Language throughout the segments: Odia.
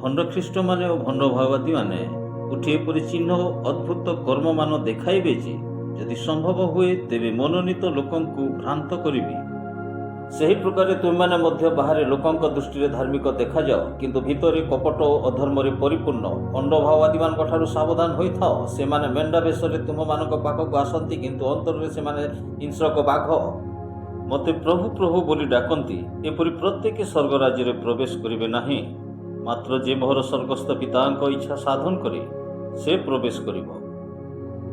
ଭଣ୍ଡ ଖ୍ରୀଷ୍ଟମାନେ ଓ ଭଣ୍ଡ ଭାବବାଦୀମାନେ ଉଠି ଏପରି ଚିହ୍ନ ଓ ଅଦ୍ଭୁତ କର୍ମମାନ ଦେଖାଇବେ ଯେ ଯଦି ସମ୍ଭବ ହୁଏ, ତେବେ ମନୋନୀତ ଲୋକଙ୍କୁ ଭ୍ରାନ୍ତ କରିବେ। ସେହି ପ୍ରକାରେ ତୁମେମାନେ ମଧ୍ୟ ବାହାରେ ଲୋକଙ୍କ ଦୃଷ୍ଟିରେ ଧାର୍ମିକ ଦେଖାଯାଅ, କିନ୍ତୁ ଭିତରେ କପଟ ଓ ଅଧର୍ମରେ ପରିପୂର୍ଣ୍ଣ। ଭଣ୍ଡ ଭାବବାଦୀମାନଙ୍କ ଠାରୁ ସାବଧାନ ହୋଇଥାଅ। ସେମାନେ ମେଣ୍ଢା ବେଶରେ ତୁମମାନଙ୍କ ପାଖକୁ ଆସନ୍ତି, କିନ୍ତୁ ଅନ୍ତରରେ ସେମାନେ ହିଂସ୍ରକ ବାଘ। ମୋତେ ପ୍ରଭୁ, ପ୍ରଭୁ ବୋଲି ଡାକନ୍ତି, ଏପରି ପ୍ରତ୍ୟେକ ସ୍ୱର୍ଗ ରାଜ୍ୟରେ ପ୍ରବେଶ କରିବେ ନାହିଁ। ମାତ୍ର ଯେ ମୋହର ସ୍ୱର୍ଗସ୍ଥ ପିତାଙ୍କ ଇଚ୍ଛା ସାଧନ କରେ, ସେ ପ୍ରବେଶ କରିବ।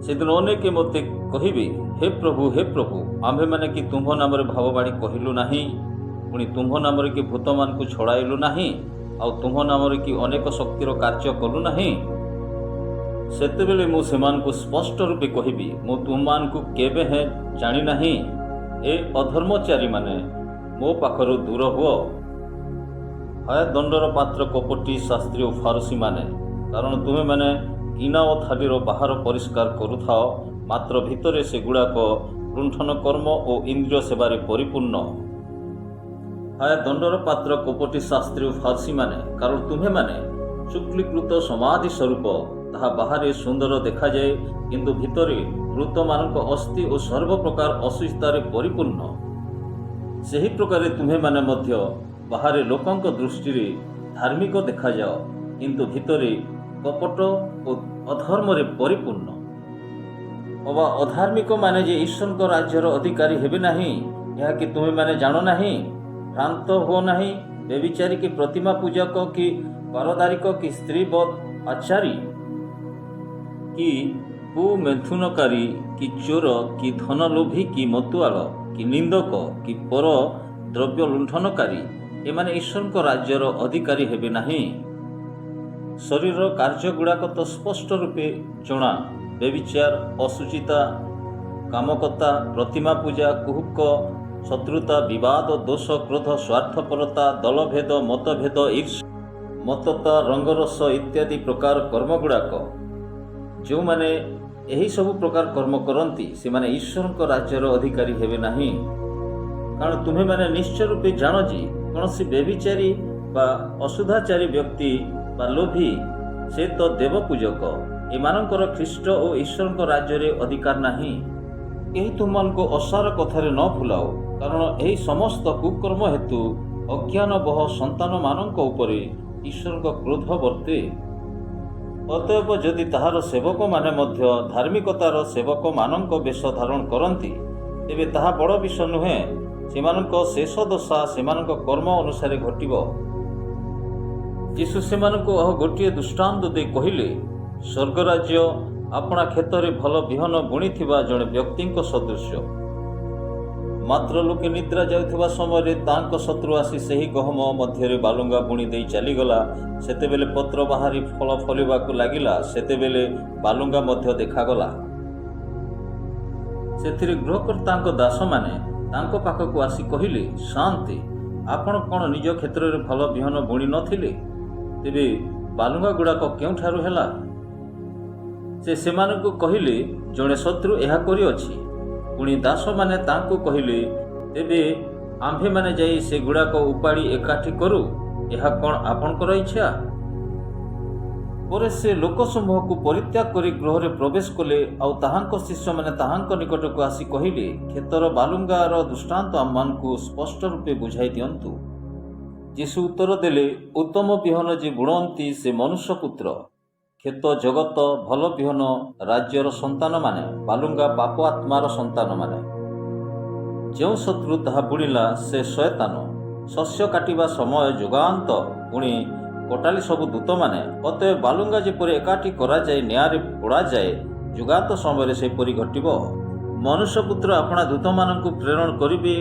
ସେଦିନ ଅନେକେ ମୋତେ କହିବେ, ହେ ପ୍ରଭୁ, ହେ ପ୍ରଭୁ, ଆମ୍ଭେମାନେ କି ତୁମ୍ଭ ନାମରେ ଭାବବାଣୀ କହିଲୁ ନାହିଁ? ପୁଣି ତୁମ୍ଭ ନାମରେ କି ଭୂତମାନଙ୍କୁ ଛଡ଼ାଇଲୁ ନାହିଁ? ଆଉ ତୁମ୍ଭ ନାମରେ କି ଅନେକ ଶକ୍ତିର କାର୍ଯ୍ୟ କଲୁ ନାହିଁ? ସେତେବେଳେ ମୁଁ ସେମାନଙ୍କୁ ସ୍ପଷ୍ଟ ରୂପେ କହିବି, ମୁଁ ତୁମମାନଙ୍କୁ କେବେ ହେଁ ଜାଣି ନାହିଁ। ଏ ଅଧର୍ମଚାରୀମାନେ, ମୋ ପାଖରୁ ଦୂର ହୁଅ। ହାୟ ଦଣ୍ଡର ପାତ୍ର କପଟି ଶାସ୍ତ୍ରୀ ଓ ଫାରସୀମାନେ, କାରଣ ତୁମେମାନେ ଗିନା ଓ ଥାଲିର ବାହାର ପରିଷ୍କାର କରୁଥାଅ, ମାତ୍ର ଭିତରେ ସେଗୁଡ଼ାକ ଲୁଣ୍ଠନ କର୍ମ ଓ ଇନ୍ଦ୍ରିୟ ସେବାରେ ପରିପୂର୍ଣ୍ଣ। ହାୟ ଦଣ୍ଡର ପାତ୍ର କପଟି ଶାସ୍ତ୍ରୀ ଓ ଫାରସୀମାନେ, କାରଣ ତୁମେମାନେ ଶୁକ୍ଲୀକୃତ ସମାଧି ସ୍ୱରୂପ। ତାହା ବାହାରେ ସୁନ୍ଦର ଦେଖାଯାଏ, କିନ୍ତୁ ଭିତରେ ମୃତମାନଙ୍କ ଅସ୍ଥି ଓ ସର୍ବ ପ୍ରକାର ଅଶୁଚିତାରେ ପରିପୂର୍ଣ୍ଣ। ସେହି ପ୍ରକାରେ ତୁମେମାନେ ମଧ୍ୟ ବାହାରେ ଲୋକଙ୍କ ଦୃଷ୍ଟିରେ ଧାର୍ମିକ ଦେଖାଯାଅ, କିନ୍ତୁ ଭିତରେ କପଟ ଓ ଅଧର୍ମରେ ପରିପୂର୍ଣ୍ଣ। ଅବା ଅଧାର୍ମିକମାନେ ଯେ ଈଶ୍ୱରଙ୍କ ରାଜ୍ୟର ଅଧିକାରୀ ହେବେ ନାହିଁ, ଏହା କି ତୁମେମାନେ ଜାଣ ନାହିଁ? ଭ୍ରାନ୍ତ ହୁଅ ନାହିଁ। ବ୍ୟଭିଚାରୀ କି ପ୍ରତିମା ପୂଜକ କି ପାରଦାରିକ କି ସ୍ତ୍ରୀବଦ ଆଚାରୀ କି କୁମୈଥୁନକାରୀ କି ଚୋର କି ଧନଲୋଭୀ କି ମତୁଆଳ କି ନିନ୍ଦକ କି ପର ଦ୍ରବ୍ୟ ଲୁଣ୍ଠନକାରୀ, ଏମାନେ ଈଶ୍ୱରଙ୍କ ରାଜ୍ୟର ଅଧିକାରୀ ହେବେ ନାହିଁ। ଶରୀରର କାର୍ଯ୍ୟଗୁଡ଼ାକ ତ ସ୍ପଷ୍ଟ ରୂପେ ଜଣା: ବ୍ୟଭିଚାର, ଅଶୁଚିତା, କାମକତା, ପ୍ରତିମା ପୂଜା, କୁହୁକ, ଶତ୍ରୁତା, ବିବାଦ, ଦୋଷ, କ୍ରୋଧ, ସ୍ୱାର୍ଥପରତା, ଦଳଭେଦ, ମତଭେଦ, ଈର୍ଷା, ମତ୍ତତା, ରଙ୍ଗରସ ଇତ୍ୟାଦି ପ୍ରକାର କର୍ମଗୁଡ଼ାକ। ଯେଉଁମାନେ ଏହି ସବୁ ପ୍ରକାର କର୍ମ କରନ୍ତି, ସେମାନେ ଈଶ୍ୱରଙ୍କ ରାଜ୍ୟର ଅଧିକାରୀ ହେବେ ନାହିଁ। କାରଣ ତୁମେମାନେ ନିଶ୍ଚୟ ରୂପେ ଜାଣ ଯେ କୌଣସି ବ୍ୟଭିଚାରୀ ବା ଅଶୁଦ୍ଧାଚାରୀ ବ୍ୟକ୍ତି ବା ଲୋଭୀ, ସେ ତ ଦେବପୂଜକ, ଏମାନଙ୍କର ଖ୍ରୀଷ୍ଟ ଓ ଈଶ୍ୱରଙ୍କ ରାଜ୍ୟରେ ଅଧିକାର ନାହିଁ। କେହି ତୁମମାନଙ୍କୁ ଅସାର କଥାରେ ନ ଭୁଲାଉ, କାରଣ ଏହି ସମସ୍ତ କୁକର୍ମ ହେତୁ ଅଜ୍ଞାନବହ ସନ୍ତାନମାନଙ୍କ ଉପରେ ଈଶ୍ୱରଙ୍କ କ୍ରୋଧ ବର୍ତ୍ତେ। ଅତଏବ ଯଦି ତାହାର ସେବକମାନେ ମଧ୍ୟ ଧାର୍ମିକତାର ସେବକମାନଙ୍କ ବେଶ ଧାରଣ କରନ୍ତି, ତେବେ ତାହା ବଡ଼ ବିଷୟ ନୁହେଁ। ସେମାନଙ୍କ ଶେଷ ଦଶା ସେମାନଙ୍କ କର୍ମ ଅନୁସାରେ ଘଟିବ। ଯୀଶୁ ସେମାନଙ୍କୁ ଆଉ ଗୋଟିଏ ଦୃଷ୍ଟାନ୍ତ ଦେଇ କହିଲେ, ସ୍ୱର୍ଗରାଜ୍ୟ ଆପଣା କ୍ଷେତରେ ଭଲ ବିହନ ବୁଣିଥିବା ଜଣେ ବ୍ୟକ୍ତିଙ୍କ ସଦୃଶ। ମାତ୍ର ଲୋକେ ନିଦ୍ରା ଯାଉଥିବା ସମୟରେ ତାଙ୍କ ଶତ୍ରୁ ଆସି ସେହି ଗହମ ମଧ୍ୟରେ ବାଲୁଙ୍ଗା ବୁଣି ଦେଇ ଚାଲିଗଲା। ସେତେବେଳେ ପତ୍ର ବାହାରି ଫଳ ଫଳିବାକୁ ଲାଗିଲା, ସେତେବେଳେ ବାଲୁଙ୍ଗା ମଧ୍ୟ ଦେଖାଗଲା। ସେଥିରେ ଗୃହକର୍ତ୍ତାଙ୍କ ଦାସମାନେ ତାଙ୍କ ପାଖକୁ ଆସି କହିଲେ, ସାଆନ୍ତେ, ଆପଣ କ'ଣ ନିଜ କ୍ଷେତ୍ରରେ ଭଲ ବିହନ ବୁଣି ନଥିଲେ? ତେବେ ବାଲୁଙ୍ଗା ଗୁଡ଼ାକ କେଉଁଠାରୁ ହେଲା? ସେ ସେମାନଙ୍କୁ କହିଲେ, ଜଣେ ଶତ୍ରୁ ଏହା କରିଅଛି। ପୁଣି ଦାସମାନେ ତାଙ୍କୁ କହିଲେ, ତେବେ ଆମ୍ଭେମାନେ ଯାଇ ସେଗୁଡ଼ାକ ଉପାଡ଼ି ଏକାଠି କରୁ, ଏହା କ'ଣ ଆପଣଙ୍କର ଇଚ୍ଛା? ପରେ ସେ ଲୋକସମୂହକୁ ପରିତ୍ୟାଗ କରି ଗୃହରେ ପ୍ରବେଶ କଲେ। ଆଉ ତାହାଙ୍କ ଶିଷ୍ୟମାନେ ତାହାଙ୍କ ନିକଟକୁ ଆସି କହିଲେ, କ୍ଷେତର ବାଲୁଙ୍ଗାର ଦୃଷ୍ଟାନ୍ତ ଆମମାନଙ୍କୁ ସ୍ପଷ୍ଟ ରୂପେ ବୁଝାଇ ଦିଅନ୍ତୁ। ଯୀଶୁ ଉତ୍ତର ଦେଲେ, ଉତ୍ତମ ବିହନ ଯେ ବୁଣନ୍ତି, ସେ ମନୁଷ୍ୟ ପୁତ୍ର। କ୍ଷେତ ଜଗତ, ଭଲ ବିହନ ରାଜ୍ୟର ସନ୍ତାନମାନେ, ବାଲୁଙ୍ଗା ପାପ ଆତ୍ମାର ସନ୍ତାନମାନେ। ଯେଉଁ ଶତ୍ରୁ ତାହା ବୁଣିଲା, ସେ ଶୟତାନ। ଶସ୍ୟ କାଟିବା ସମୟ ଯୁଗାନ୍ତ, ପୁଣି କଟାଳି ସବୁ ଦୂତମାନେ। ଅତଏବ ବାଲୁଙ୍ଗା ଯେପରି ଏକାଠି କରାଯାଇ ନିଆଁରେ ପୋଡ଼ାଯାଏ, ଯୁଗାନ୍ତ ସମୟରେ ସେପରି ଘଟିବ। ମନୁଷ୍ୟପୁତ୍ର ଆପଣା ଦୂତମାନଙ୍କୁ ପ୍ରେରଣ କରିବେ,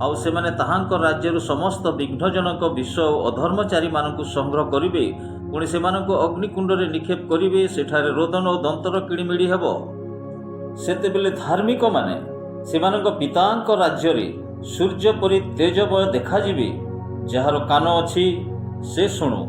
ଆଉ ସେମାନେ ତାହାଙ୍କ ରାଜ୍ୟରୁ ସମସ୍ତ ବିଘ୍ନଜନକ ବିଷୟ ଓ ଅଧର୍ମଚାରୀମାନଙ୍କୁ ସଂଗ୍ରହ କରିବେ। ପୁଣି ସେମାନଙ୍କୁ ଅଗ୍ନିକୁଣ୍ଡରେ ନିକ୍ଷେପ କରିବେ। ସେଠାରେ ରୋଦନ ଓ ଦନ୍ତର କିଡ଼ିମିଡ଼ି ହେବ। ସେତେବେଳେ ଧାର୍ମିକମାନେ ସେମାନଙ୍କ ପିତାଙ୍କ ରାଜ୍ୟରେ ସୂର୍ଯ୍ୟ ପରି ତେଜମୟ ଦେଖାଯିବେ। ଯାହାର କାନ ଅଛି, ସେ ଶୁଣୁ।